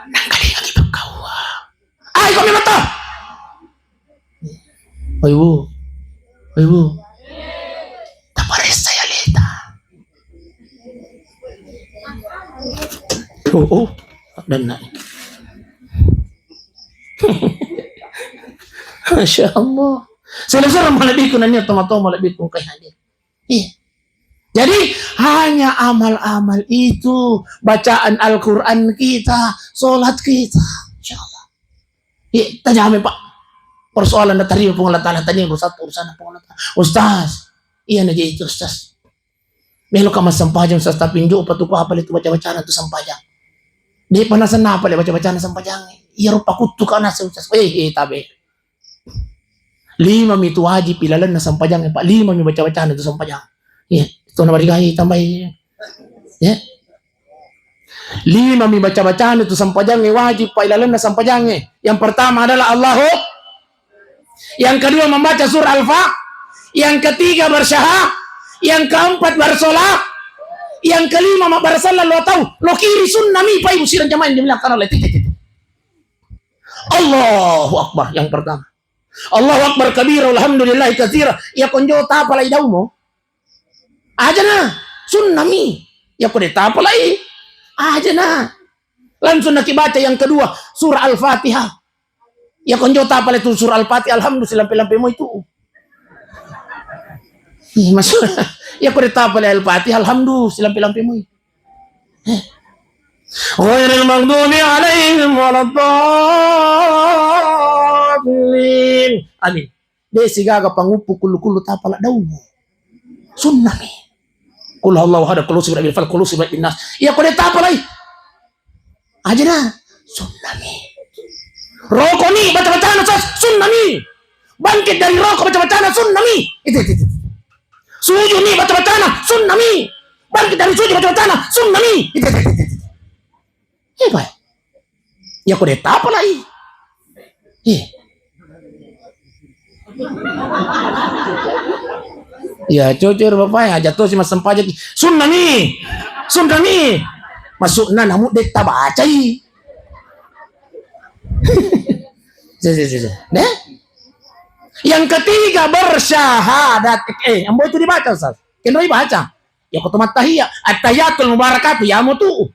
nangkalinga ki pakkaua." Ai, kami mata. Oi, Bu. Oi, Bu. Taparessa ya leta. Oh, oh. Dan naik. Masya Allah. Selesai malebbiku nanya toma-toma lebbiku kai hadir. Iya. Jadi, hanya amal-amal itu, bacaan Al-Quran kita, sholat kita, insya Allah. Iya, tajame, Pak. Persoalan na tarima Puang Allah Ta'ala, tania urusan, urusan Puang Allah Ta'ala. Ustaz, iya na jadi itu, Ustaz. Melo ka massempajang, Ustaz, tapi njo patuku apa itu baca-bacana tu sempajang. Dia pernah senapa le baca-bacana sempajang. Iya rupa kutu kana, Ustaz. Eh, eh, tabe. Lima mi tu wajib ilalenna sempajang, Pak. Lima mi baca-bacana tu sempajang. Iya, itu na marigai tambai. Ya. Lima mi baca-bacana tu sempajang wajib, Pak, ilalenna sempajang. Yang pertama adalah Allahu. Yang kedua membaca surah Al-Fa. Yang ketiga bersyaha. Yang keempat bersolah. Yang kelima mabbarasallah lo tau. Lo kiri sunnah mi, Pak, Ibu, sirang jamaah yang dimuliakan Allah. Titi, titi. Allahu Akbar yang pertama. Allahu Akbar kabira, alhamdulillahi katsira. Iya konjo tapalai daumo. Aja na, sunnah mi. Iya ko de tapalai. Aja na. Langsung naki baca yang kedua, surah Al-Fatihah. Iya konjo tapalai tu surah Al-Fatihah, alhamdulillah lampe-lampe mo itu. Ih, maksud, iya ko de tapalai Al-Fatihah, alhamdulillah lampe-lampe mo. Ghairil maghdubi alaihim waladdallin. Amin. De sigaga panguppu kullu-kullu tapala daumu. Sunnah mi. Qul huwallahu ahad, qul a'udzu birabbil falaq, qul a'udzu birabbin nas. Iya ko de tapalai. Ajana sunnah mi. Roko ni baca-bacana, Ustaz, sunnah mi. Bangkit dari roko baca-bacana sunnah mi. Itu, itu, itu. Sujud ni baca-bacana sunnah mi. Bangkit dari sujud baca-bacana sunnah mi. Itu, itu, itu, itu. Eh, baik. Iya ko de tapalai. Eh. Iya, jujur Bapak, aja to si massempajang. Sunnah mi. Sunnah mi. Maksudna namu de tabacai. Si, si, si, si. Deh? Yang ketiga bersyahadat. Eh, ambo itu dibaca, Ustaz. Kenapa dibaca? Iya ko to mattahiyat. Attahiyatul mubarakatu, iya mo tu.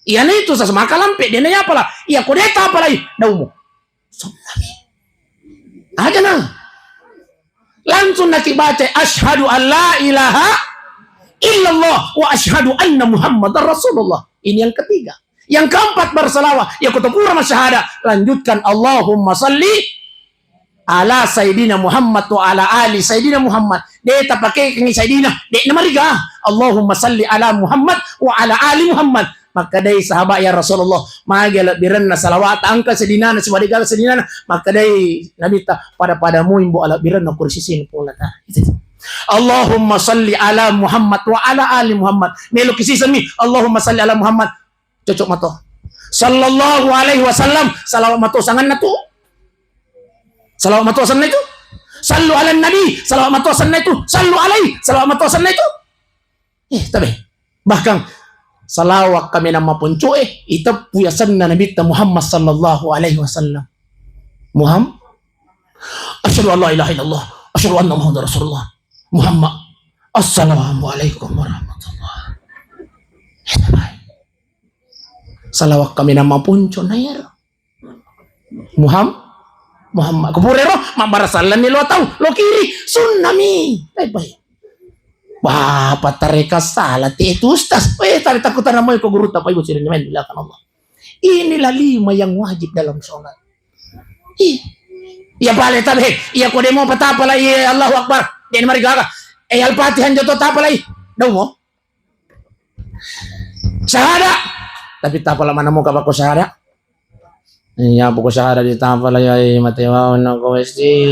Iya na itu, Ustaz, maka lampe, de na iya pala. Iya ko de tapalai daumu. Sunnah mi. Aja na. Langsung naki baca, "Asyhadu an la ilaha illallah wa asyhadu anna Muhammadar Rasulullah." Ini yang ketiga. Yang keempat bersalawat, ya kutopura masyahada, lanjutkan, "Allahumma salli ala Sayyidina Muhammad wa ala ali Sayyidina Muhammad." De tapakekengi Sayyidina, de namariga. "Allahumma salli ala Muhammad wa ala ali Muhammad." Makkedai sahabat, "Ya Rasulullah, magi alebbirenna salawat, engka sedinana, sibawa degaga sedinana?" Makkedai Nabitta, "Pada-pada mui mbo alebbirenna ko risisina Puang Allah Ta'ala." Allahumma salli ala Muhammad wa ala ali Muhammad. Meloki sisemmi, "Allahumma salli ala Muhammad." Cocok mato. "Sallallahu alaihi wasallam." Salawat mato sanganna tu. Salawat mato sanna itu. "Sallu ala nabi." Salawat mato sanna itu. "Sallu alaihi." Salawat mato sanna itu. Eh, tabe. Bahkan salawat kaminang maponcoe, iteppu yasenna Nabitta Muhammad sallallahu alaihi wasallam. Muhammad, "Asyhadu an la ilaha illallah, asyhadu anna Muhammadar Rasulullah." Muhammad, "Assalamualaikum warahmatullah." Eh, tabe. Salawat kaminang maponco na iyaro. Muham-, Muhammad. Ko purero, mabbarasallanni lo tau, lo kiri, sunnah mi. Eh, baik. Wah, patareka salah te itu, Ustaz. Eh, tadi takutana moe ko guru tapai bocil ini main dilakukan Allah. Inilah lima yang wajib dalam sholat. Ih. Iya pale tabe, iya ko demo patapalai, iya Allahu Akbar. Jadi mari gaga. Eh, Al-Fatihah joto tapalai. Dong mo. Syahada. Tapi tapala mana muka bako syahada? Iya, poko syahada di tapala ya, eh, mate wawan nako westi.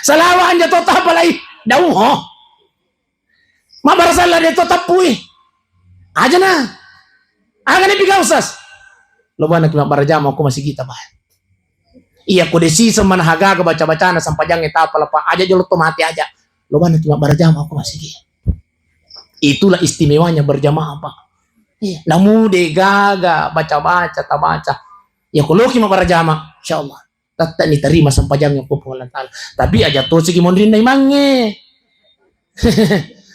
Salawa anja to tapalai. Dau ho. Mabarasalla de to tappui. Aja na. Aga ni piga usas. Lo bana ki mabarajama ko masigi ta ba. Iya, ko de siseng mana hagaga baca-bacana sampajangnge tapala pa. Aja jolo to mate aja. Lo bana ki mabarajama ko masigi. Itulah istimewanya berjamaah, Pak. Iya. Namu de gaga baca-baca, tabaca. Ya, ko loki ma berjamaah, insyaallah. Tette ni tarima sempajang ko Puang Allah Taala. Tapi aja to sigi monrinna imangnge.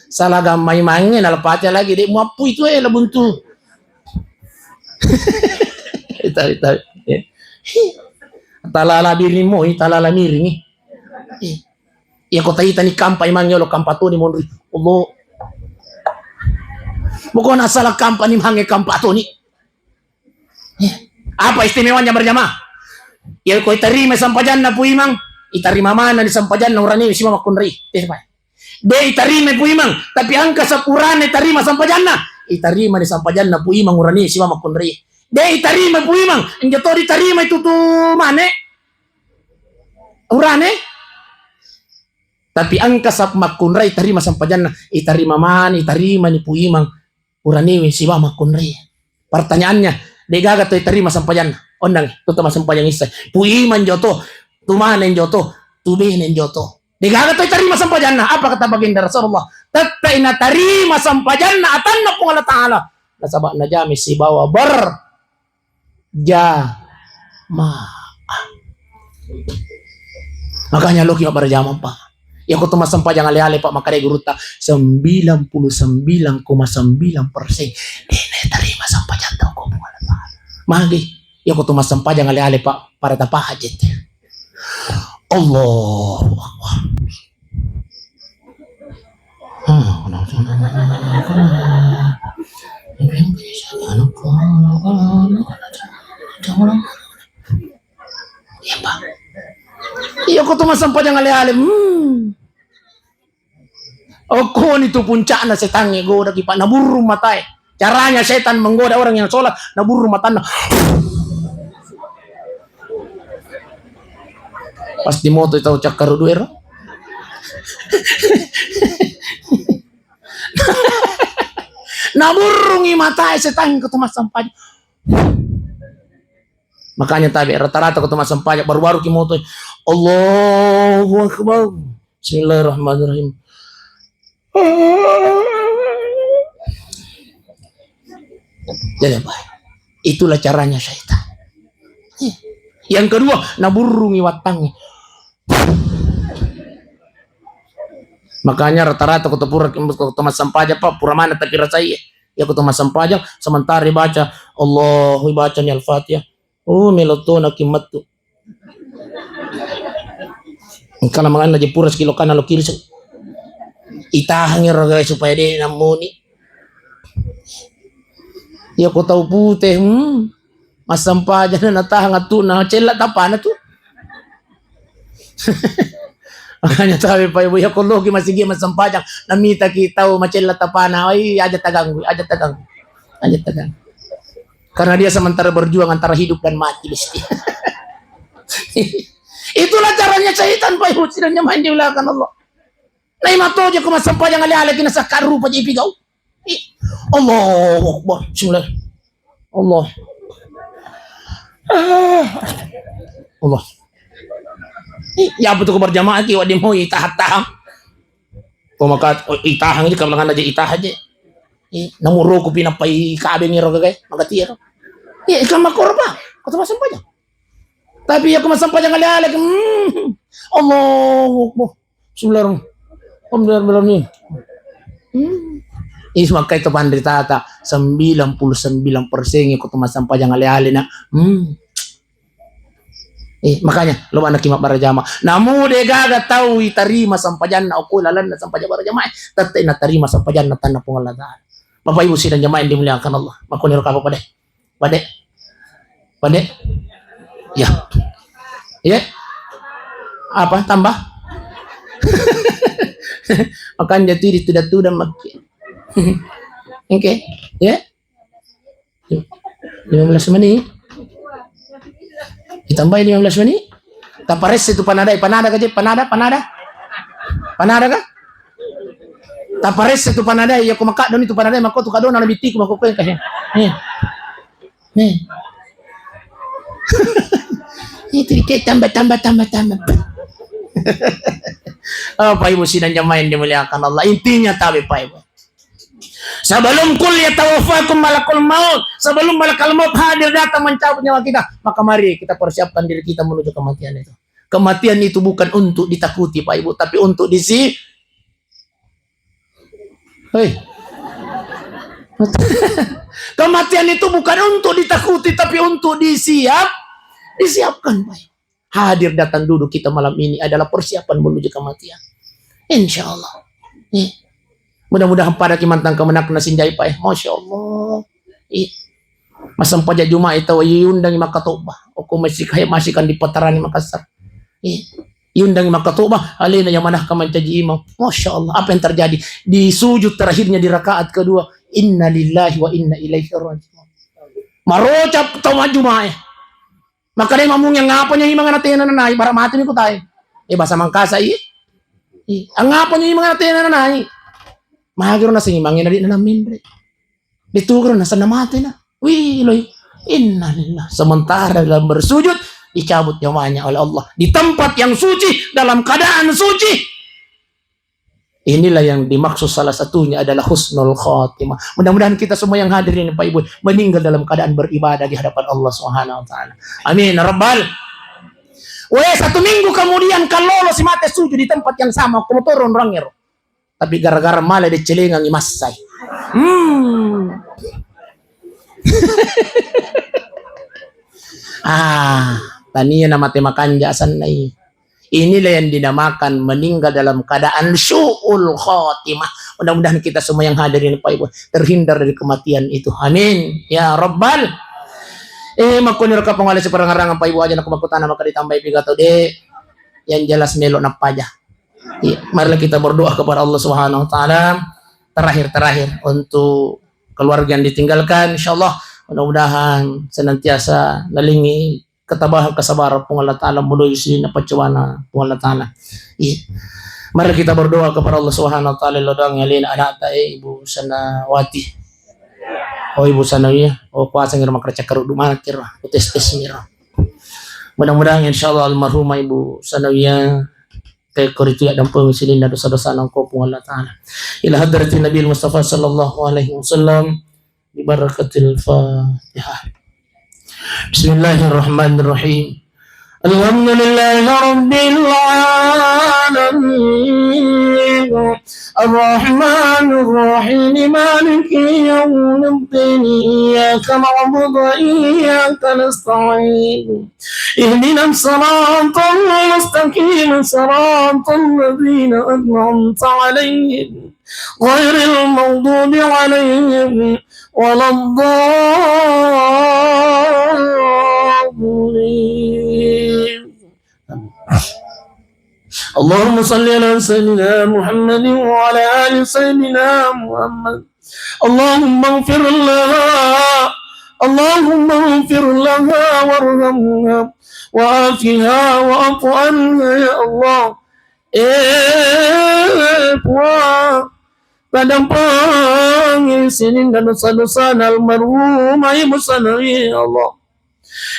Salah gamma imangnge, nalepaca lagi, de muappui tu, eh, la buntu. Tahu, tahu. Ya. Talala biring moi, talala miring. Iya ko taita ni kampa imang yolo, kampa toni monri. Allah. Pokokna asal kampa ni mange kampa toni. Iya. Apa istimewanya berjamaah? Ya ko itarima sampajanna Pu Imang, itarima mana ni sampajanna urane siwa makkunrai. Teh, Pak. De itarima Pu Imang, tapi engka sapurane tarima sampajanna. Itarima ni sampajanna Pu Imang urane siwa makkunrai. De itarima Pu Imang, enjo to ditarima itu tu mane. Urane. Tapi engka sap makkunrai tarima sampajanna, itarima mani, tarima ni Pu Imang, uranewe sibawa makkunrai. Pertanyaannya, de gaga to tarima sampajanna. Ondang, tu tama sampajang issa. Pu Imang jo to, tu mane jo to, tu bene jo to. De gaga to tarima sampajanna. Apa kata baginda Rasulullah? Tette natarima sampajanna atanna Puang Allah Taala. Nasaba najami sibawa ber jamaah. Makanya loki mabberjamaah, Pak. Ya, ko to massempajang ale-ale, Pak, makkedai gurutta, sembilan puluh sembilan koma sembilan persen de natarima sempajang tau ko Puang Allah Taala. Magi, ya, ko to massempajang ale-ale, Pak, pada tapaha jette. Allahu Akbar. Iya, Pak. Iya, ko to massempajang ale-ale. Hmm. Okkoni tu puncakna setangnge godaki, Pak, naburrung matae. Caranya setan menggoda orang yang sholat, naburrung matanna. Pasti moto tau cakkaru duero. Naburrungi matae setan ko to massempajang. Makanya tabe rata-rata ko to massempajang baru-baru ki moto. Allahu Akbar. Bismillahirrahmanirrahim. Jadi apa? Itulah caranya syaitan. Yang kedua, naburrungi wattangnge. Makanya rata-rata ko to pura, ko to massempajang, Pak, pura mana tapi rasai. Ya, ko to massempajang, sementara baca Allahu, baca ni Al-Fatihah. Oh, melo to na kimmettu. Engka na manganna je pura sekilo kana lo kiri se-, itahangi ro gae supaya de namoni. Ya, ko tau pute, hmm. Massempajang na tahang attu na cella tapana tu. Makanya tabe, Pak, Ibu, ya, ko loki masigi massempajang, namitaki tau macella tapana, ai, aja taganggu, aja taganggu. Aja taganggu. Karena dia sementara berjuang antara hidup dan mati, mesti. Itulah caranya syaitan, Pak, Ibu, sidang jamaah yang dimuliakan Allah. Nai matoje ko massempajang ale-ale kina sakka rupa je ipigau. Ih, Allahu Akbar. Bismillah. Allah. Ah. Allah. Ih, ya betul ko berjamaah ki, wadi mau itahan-tahan. Ko maka, oh, itahan aja, kabelangan aja, itahan aja. Ih, namu roko pinappai kabeng ero gagai, maka tiero. Iya, ikan makoro, Pak. Kau tuh massempajang. Tapi ya ko massempajang ale-ale, hmm. Allahu Akbar. Bismillahirrahmanirrahim. Alhamdulillahirrahmanirrahim. Hmm. Is makkai to panritata, sembilan puluh sembilan persen ko to massempajang ale-ale na. Hmm. Eh, makanya lo anak ki mabberjamaah. Namu de gaga tau itarima sempajanna, okko lalenna sempajang berjamaah, tette natarima sempajanna tanna Puang Allah Taala. Bapak Ibu sidang jamaah yang dimuliakan Allah. Makkoniro kapang pada. Pade. Pade. Ya. Ya. Apa tambah? Makan jati di tuda-tuda makke. Oke. Ya. Lima belas menit. Ditambahi lima belas menit. Taparesse tu panadai, panada kaje, panada, panada. Panada ka? Taparesse tu panadai, ya ko makadoni tu panadai, mako tu kadona lebih tiku, mako kue kasih. Nih. Nih. Itu dia tambah, tambah, tambah, tambah. Oh, Pak Ibu sidang jamaah yang dimuliakan Allah. Intinya tabe, Pak Ibu. Sebelum qul yatawaffakum malakul maut, sebelum malakal maut hadir datang mencabut nyawa kita, maka mari kita persiapkan diri kita menuju kematian itu. Kematian itu bukan untuk ditakuti, Pak Ibu, tapi untuk disi-, hei. Kematian itu bukan untuk ditakuti, tapi untuk disiap-, disiapkan, Pak Ibu. Hadir datang duduk kita malam ini adalah persiapan menuju kematian. Insya Allah. Iya. Mudah-mudahan pada kimantang kemenakna sinjai, Pak, eh. Masya Allah. Iya. Massempajang Juma'i tau iundangi makkatobba. Okko masih kaya masih kan di Patarani Makassar. Iya. Iundangi makkatobba, alena yang manah mancaji imam. Masya Allah, apa yang terjadi? Di sujud terakhirnya di rakaat kedua, inna lillahi wa inna ilaihi raji'un. Marocap tau majjumae. Maka dai mamung yang ngapa nyo imang ana tena nanai, bara mati mi kutai. Eh, bahasa Mangkasa i. Angapa nyo imang ana tena nanai? Magiro naseng imang na di na minre. Ditugro nasenna mate na. Wih, loi. Innalillah. Sementara dalam bersujud, dicabut nyawanya oleh Allah. Di tempat yang suci, dalam keadaan suci. Inilah yang dimaksud salah satunya adalah husnul khatimah. Mudah-mudahan kita semua yang hadir ini, Pak Ibu, meninggal dalam keadaan beribadah di hadapan Allah Subhanahu wa Ta'ala. Amin. Rabbal. Weh, satu minggu kemudian, kalau lo si mate sujud di tempat yang sama, kamu turun rangir. Tapi gara-gara male decelengangi massai. Hmm. Ah, tania na mate makanja sennai. Inilah yang dinamakan meninggal dalam keadaan su'ul khatimah. Mudah-mudahan kita semua yang hadir ini, Pak Ibu, terhindar dari kematian itu. Amin. Ya Rabbal. Eh, makkuniro kapang wale separangarangan, Pak Ibu, aja naku makkutana maka ditambai pigato de. Yang jelas melo nappaja. Iya, marilah kita berdoa kepada Allah Subhanahu wa Ta'ala. Terakhir-terakhir, untuk keluarga yang ditinggalkan, insyaallah, mudah-mudahan senantiasa nalingi ketabahan, kesabaran Puang Allah Ta'ala, muloi sininna paccobana Puang Allah Ta'ala. Iya. Mari kita berdoa kepada Allah Subhanahu wa Ta'ala, lo doang alena anakta, eh, Ibu Sanawati. Oh, Ibu Sanawiyah, oh, kuasa ngira makkeda cakkaruddu mana kira, tes-tes mira. Mudah-mudahan insyaallah almarhumah Ibu Sanawiyah tekko ritu yaddampeng sininna dosa-dosana ko Puang Allah Ta'ala. Ila hadratin Nabi Mustafa sallallahu alaihi wasallam. Bi barakatil Fatihah. Bismillahirrahmanirrahim. Alhamdulillahi rabbil alamin. Arrahmanirrahim. Maliki yaumiddin. Iyyaka na'budu wa iyyaka nasta'in. Ihdinas siratal mustaqim. Siratal ladzina an'amta alaihim. Ghairil maghdubi alaihim waladdallin. Allahumma salli ala Sayyidina Muhammadin wa ala ali Sayyidina Muhammad. Allahumma ighfir laha. Allahumma ighfir laha warhamha wa afiha wa'fu anha, ya Allah. Eh, Puang, tadampangi sininna dosa-dosana almarhumah Ibu Sanawi, ya Allah.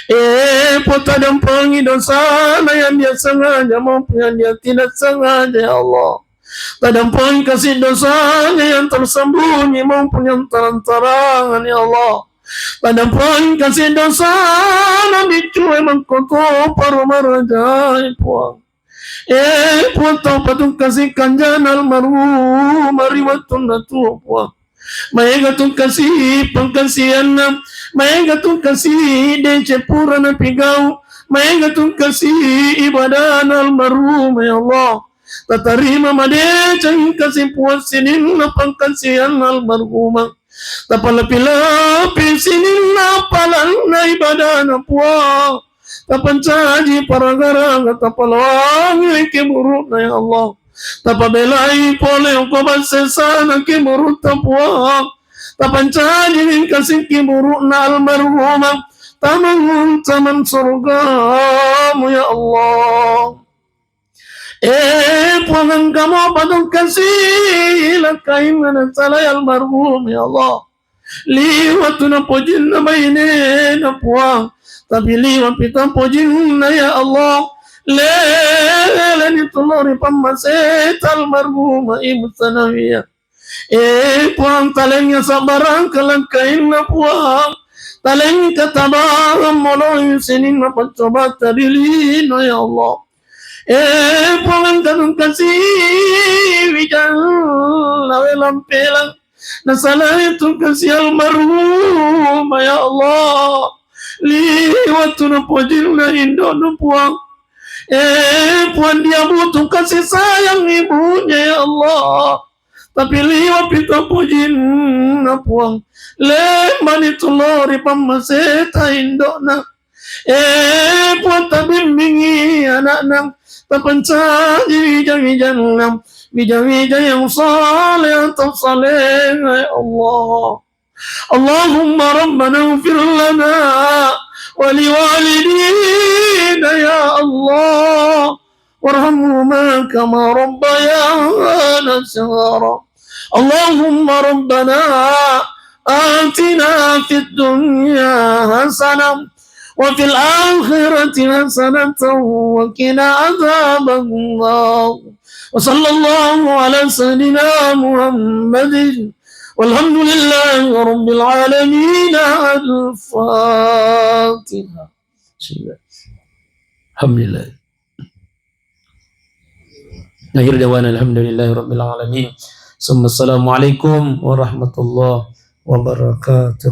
Eh, Puang, tadampangi dosana yang dia sengaja maupun yang dia tidak sengaja, ya Allah. Tadampangi kasih dosanya yang tersembunyi maupun yang terang-terangan, ya Allah. Tadampangi kasih dosana biccu e mangkoto paru marajai, Puang. Eh, Puang, tau patukasi kanjana almarhumah ri wettunna tuo, Puang. Maega tukasi pangkasianna, maega tukasi dece pura napigau, maega tukasi ibadana almarhumah, ya Allah. Tatarima madeceng kasi, Puang, sininna pangkasianna almarhumah. Tapalapi-lapi sininna palanna ibadana, Puang. Tapancaji paragaraga, tapaloangi keburu'na, ya Allah. Tapabelai pole okko bangsesana keburu'ta, Puang. Tapancaji wingkasing keburu'na almarhumah. Tamangun taman surgamu, ya Allah. Eh, Puang, engkamo patukasi lakkainna nasalai almarhum, ya Allah. Liwatu napojinna bainena, Puang. Tapi liwa pita pojinna, ya Allah. Leleni tulori pammaseta almarhumah Ibu Sanawiyah. Eh Puang, talengngi sabbarang kelengkainna Puang, talengngi ketabahan moloi sininna paccobata ri lino ya Allah. Eh Puang, engka tungkasi wijang lawe lampelang, nasalai tungkasi almarhumah ya Allah. Liwat tu napojinna indo'na Puang. Eh Puang, dia butuh kasih sayang ibunya ya Allah. Tapi liwat pita pojinna Puang, lembani tu lao ri pammaseta indo'na. Eh Puang, tabimbingi anakna, tapancaji wija-wijanna, wija-wija yang saleh atau saleh ya Allah. اللهم ربنا اغفر لنا ولوالدينا يا الله وارحمهما كما ربيانا صغارا. اللهم ربنا آتنا في الدنيا حسنة وفي الآخرة حسنة وقنا عذاب النار. وصلى الله على سيدنا محمد والحمد لله رب العالمين. الفاتحة. الحمد لله. Akhir dawana alhamdulillahi rabbil alamin. Summa assalamualaikum warahmatullahi wabarakatuh.